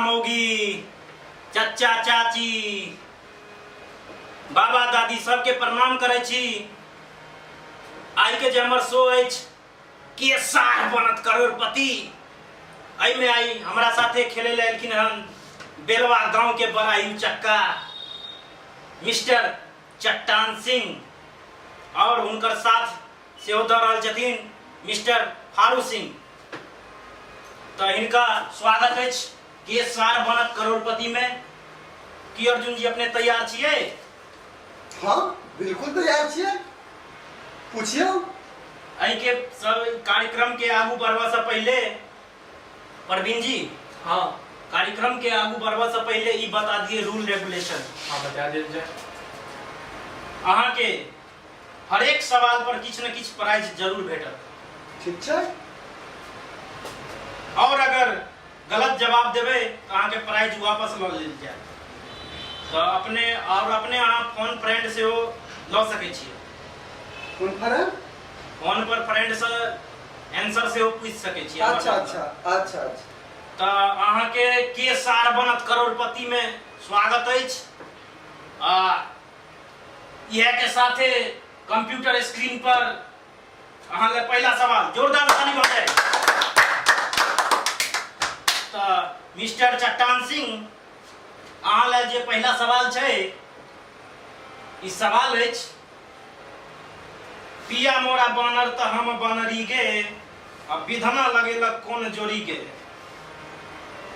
मौगी, चचा चाची, बाबा दादी सबके प्रणाम करै छी। आइ के जे हमर शो अछि के सार बनत करोड़पति, एहिमे आइ हमरा साथे खेले लए एलखिन हन बेलवा गांव के बड़ा चक्का मिस्टर चट्टान सिंह और हुनकर साथ सेहो दऽ रहल छथिन मिस्टर फारू सिंह। तऽ हिनका स्वागत अछि के सार बनत करोड़पति में। की अर्जुन जी अपने तैयार छियै? हाँ, बिल्कुल तैयार छियै, पूछियौ। एहिके सब कार्यक्रम के आगू बढ़बा से पहले प्रवीण जी, हाँ, कार्यक्रम के आगू बढ़बा से पहले ई बता दिए रूल रेगुलेशन। हाँ, बता देल जाए। अहाँ के हरेक सवाल पर किछु ने किछु प्राइज जरूर भेटत। ठीक छै। और अगर गलत जवाब देबै तऽ अहाँके प्राइज वापस लऽ लेल जायत। तऽ अपने और अपने अहाँ फोन फ्रेंड सेहो लऽ सकै छियै। Phone friend? फोन पर फ्रेंड से आंसर सेहो पूछि सकै छियै। अच्छा अच्छा अच्छा अच्छा। तऽ अहाँके के सार बनत करोड़पति में स्वागत अछि। आ इएह के साथे कंप्यूटर स्क्रीन पर अहाँ ले पहला सवाल, जोरदार ताली भऽ जाए। तऽ मिस्टर चट्टान सिंह, अहाँ ले जे पहला सवाल छै, ई सवाल अछि, पिया मोरा बानर तऽ हम बानरी गे, आ विधना लगेलक कोन जोड़ी गे।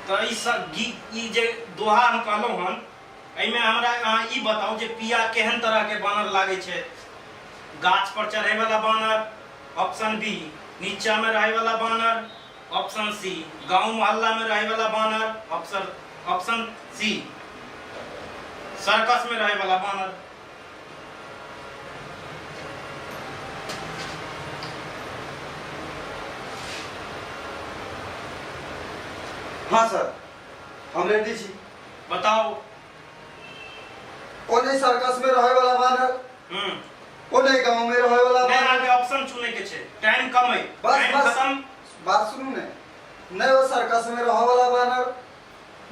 तऽ ई सब ई जे दोहा हम कहलहुँ हन, एहिमे हमरा अहाँ ई बताउ जे पिया केहन तरहके बानर लागै छै। गाछ पर चढ़ैवला बानर, ऑप्शन बी नीचामे रहैवला बानर, ऑप्शन सी गाँव मोहल्लामे रहैवला बानर, ऑप्शन ऑप्शन सी सर्कसमे रहैवला बानर। हाँ सर, हम रेडी छी। बताउ। ओ नहीं सर्कस में रहे वाला बानर, ओ नहीं गांव में रहे वाला नहीं, बानर। अहाँके ऑप्शन चुनै के छै, टाइम कम है। बस, टाइम बस। खत्म। बात सुनू ने, नहीं वो सर्कस में रहे वाला बानर,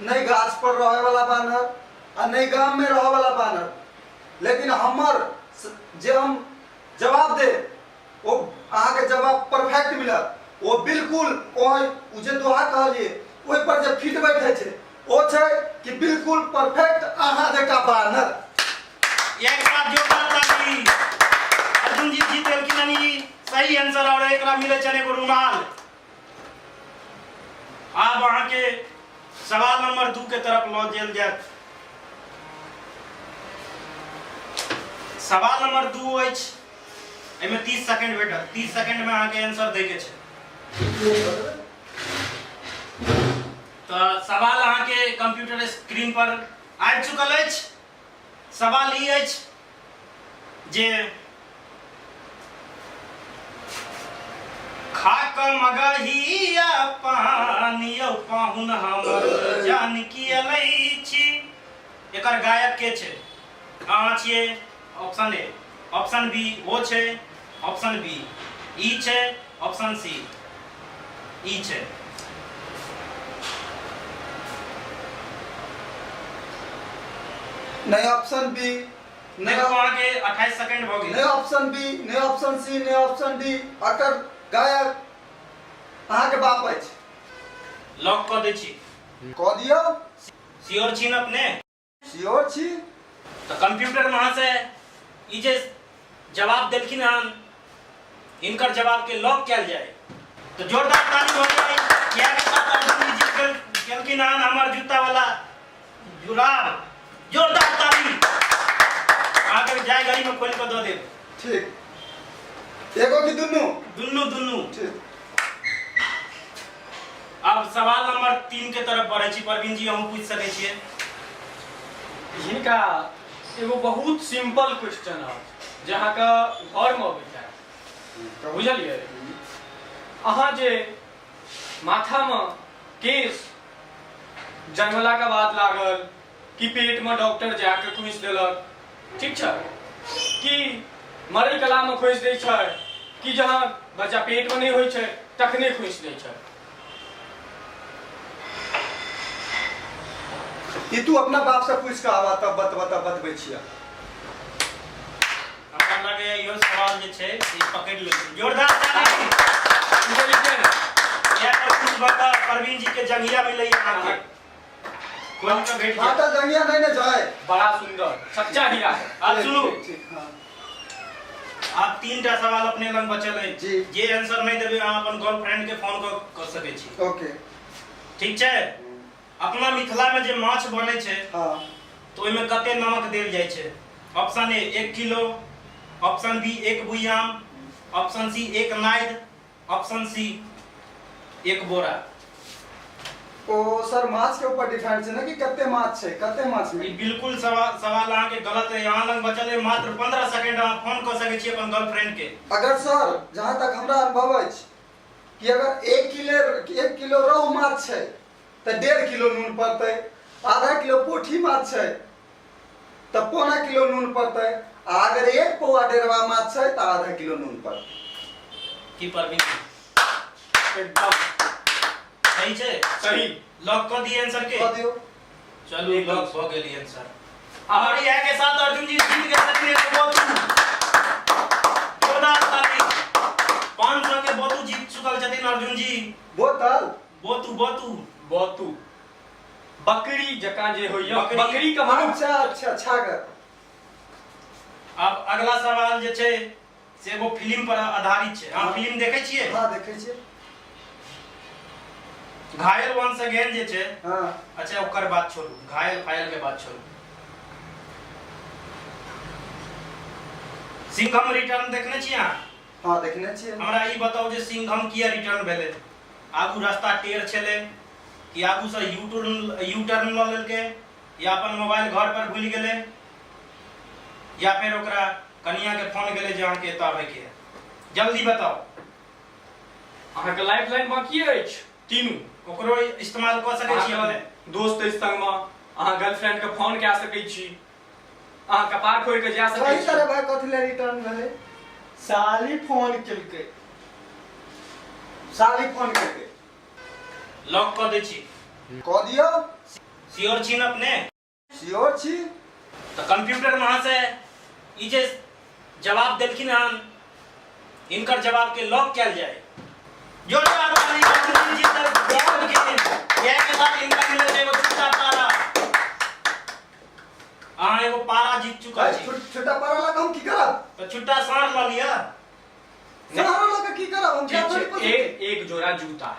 नहीं गाछ पर रहे वाला बानर आ नहीं गांव में रहे वाला बानर, लेकिन हमर जे हम जवाब दे ओ अहाँके जवाब परफेक्ट मिलत। ओ बिल्कुल ओहि ओ जे दोहा कहलिए ओहि पर जे फिट बैठे छै ओ छै कि बिल्कुल परफेक्ट अहाँ जकाँ बानर। एक साथ जोरदार ताली। अर्जुन जी जीत गेलखिन हन ई सही आंसर और एकरा मिले छनि एगो रुमाल। आब अहाँके सवाल नंबर 2 के तरफ लऽ जायल जायत। सवाल नंबर 2 अछि, एहिमे 30 सेकंड भेटत, 30 सेकंड में अहाँके आंसर दै के छै। तऽ सवाल अहाँके कंप्यूटर स्क्रीन पर आबि चुकल अछि। सवाल ई अछि जे खा कऽ मगहिया पान यौ पाहुन हमर जानकी अलै छी, एकर गायक के छै? अहाँ छियै ऑप्शन ए, ऑप्शन बी ओ छै, ऑप्शन बी ई छै, ऑप्शन सी ई छै। नहीं ऑप्शन बी, नहीं तो अहाँके 28 सेकंड भऽ गेल। नहीं ऑप्शन बी, नहीं ऑप्शन सी, नहीं ऑप्शन डी, अकर गायक अहाँके बाप अछि। लॉक कऽ दै छी। कऽ दियौ। श्योर छी ने अपने? श्योर छी। तऽ कंप्यूटर वहां से ई जे जवाब देलखिन हन, हिनकर जवाब के लॉक कयल जाय। तऽ जोरदार ताली भऽ जाय। किया के साथ अर्जुन जी जीत गेलखिन हन हमर जूता वाला जुराब। जोरदार ताली। अहाँके जाय घड़ी में खोलि कऽ दऽ देब। ठीक, एगो की दुनू? दुनू दुनू। ठीक। आब सवाल नंबर 3 के तरफ बढ़ै छी। प्रवीण जी, अहूँ पूछि सकै छियै। हिनका एगो बहुत सिंपल क्वेश्चन है जे अहाँके घरमे अबैत हैत, बुझलियै? अहाँ जे माथामे केश जन्मलाके बाद लागल कि पेटमे डॉक्टर जाके खोसि देलक, ठीक छै, कि मरै कलामे खोसि दै छै, कि जहाँ बच्चा पेटमे नहि होइ छै तखने खोसि दै छै? ई तू अपना बाप से पूछ के आवा तब बतबा, तब बतबै छियै। हमरा लागैए इहो सवाल जे छै से ई पकड़ि लेलखिन। जोरदार ताली। बुझलियै ने? इएह पर कुछ बता प्रवीण जी के जंघिया मिलैए अहाँके। खोलि कऽ भेट जायत। फाटल जंघिया नहि ने छै। बड़ा सुंदर सच्चा हीरा है। आब सुनू। ठीक, ठीक, हाँ। आब 3टा सवाल अपने लग बचल अछि। जी। जे आंसर नहि देबै अहाँ अपन गर्लफ्रेंड के फोन कऽ कऽ सकै छी। ओके। ठीक छै? अपना मिथिला में जे माछ बनै छै, तऽ ओहिमे कते नमक देल जाइ छै? Option A 1 kilo, option B 1 बुइयाम, ऑप्शन सी 1 नाइद, ऑप्शन सी 1 बोरा। ओ सर, माछ के ऊपर डिपेंड छै ने कि कते माछ छै, कते माछ में। ई बिल्कुल सवाल अहाँके गलत है। अहाँ लग बचल है मात्र 15 सेकंड। अहाँ फोन कऽ सकै छी अपन गर्लफ्रेंड के। अगर सर, जहाँ तक हमरा अनुभव अछि कि अगर 1 किलो रोहु माछ छै तऽ 1.5 किलो नून पड़तै, आधा किलो पोठी माछ छै तऽ 0.75 किलो नून पड़तै, आ अगर 1 पौआ डेढ़वा माछ छै तऽ आधा किलो नून पड़तै। की परवीन? एकदम सही छै। सही। लॉक कऽ दिए आंसर के? कऽ दियौ। चलू, एकदम। लॉक भऽ गेल आंसर। और इएह के साथ अर्जुन जी जीत गेल छथिन एगो बोतू। जोरदार ताली। 500 के बोतू जीत चुकल छथिन अर्जुन जी। बोतल? बोतू, बोतू। बोतू बकरी जकाँ जे होइया। बकरी। बकरी के मनुष्य। अच्छा अच्छा, छागर। आब अगला सवाल जे छै से एगो फिल्म पर आधारित छै। अहाँ हाँ। फिल्म देखै छियै? हाँ, देखै छियै। घायल वंस अगेन जे छै, अच्छा ओकर बात छोड़ू, घायल फायल के बात छोड़ू। सिंघम रिटर्न देखने छी अहाँ? हाँ, देखने छियै। हमरा ई बताउ जे सिंघम किया रिटर्न भेलै? आगू रास्ता टेढ़ छलै कि आगू से यू टर्न लऽ लेलकै, या अपन मोबाइल घर पर भूलि गेलै, या फेर ओकरा कनिया के फोन गेलै जे अहाँके एतऽ आबैके है? जल्दी बताउ। अहाँके लाइफ लाइन बाकी अछि तीनू। ओकरो इस्तेमाल कऽ सकै छी अपने। अहाँके दोस्त अछि संगमे, अहाँ गर्लफ्रेंड के फोन कए सकै छी, अहाँ कपार फोड़ि के जा सकै सही छी। तरह भाई, कथी ले रिटर्न भेलै? साली फोन केलकै। साली फोन केलकै। लॉक कऽ दै छी। कऽ दियौ। श्योर छी ने अपने? श्योर छी। तऽ कंप्यूटर वहां से ई जे जवाब देलखिन हन, हिनकर जवाब के लॉक कयल जाय। जोरदार ताली। अर्जुन जी तक जीतलखिन। इएह के साथ हिनका मिलल छै एगो छुट्टा पारा। अहाँ एगो पारा जीत चुकल छी। छोटा पारा लऽ कऽ हम की करब? तऽ छुट्टा साँढ़ लऽ लिअ। साँढ़ो लऽ कऽ की करब हम? ठीक थोड़ी छै। पोसै एक एक जोड़ा जूता।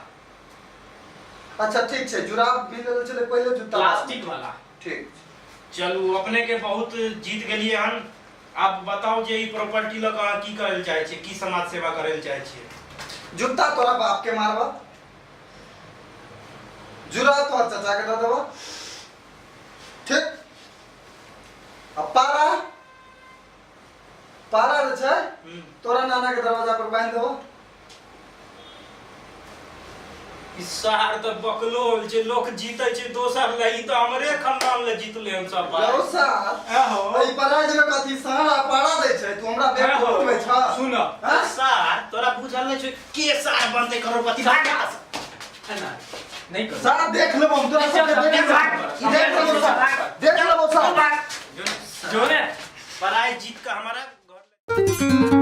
अच्छा ठीक छै, जुराब मिलल छलै पहिले, जूता प्लास्टिक वाला। ठीक। चलू, अपने के बहुत जीत गेलियै हन। आब बताउ जे ई प्रॉपर्टी लऽ कऽ अहाँ की करै लए चाहै छियै, की समाज सेवा करै लए चाहै छियै? जूता तोरा बाप के मारबा, जुराब तोहर चाचा के दऽ देबा, ठीक? आ पारा, पारा जे छै तोरा नाना के दरवाजा पर बांधि देबो। ई शहर तऽ बकलो होल छै। लोक जीते छै दोसर ले, ई तऽ हमरे खानदान ले जीतले हम सब भाई। रौ साहब, आहो। एहि पराज में कथी सारा पारा दै छै? तू हमरा बेवकूफ आहो। बनबै छह? सुन। हाँ? सार तोरा बुझल नहि छौ के सार बनतै करोड़पति। भाग यहाँ से। एना नहि करू। सारा देख लेबो हम तोरा सबके, देख लेबो, देख लेबो सार, देख लेबो सार। जो जो ने पराई जीत कऽ हमारा घर।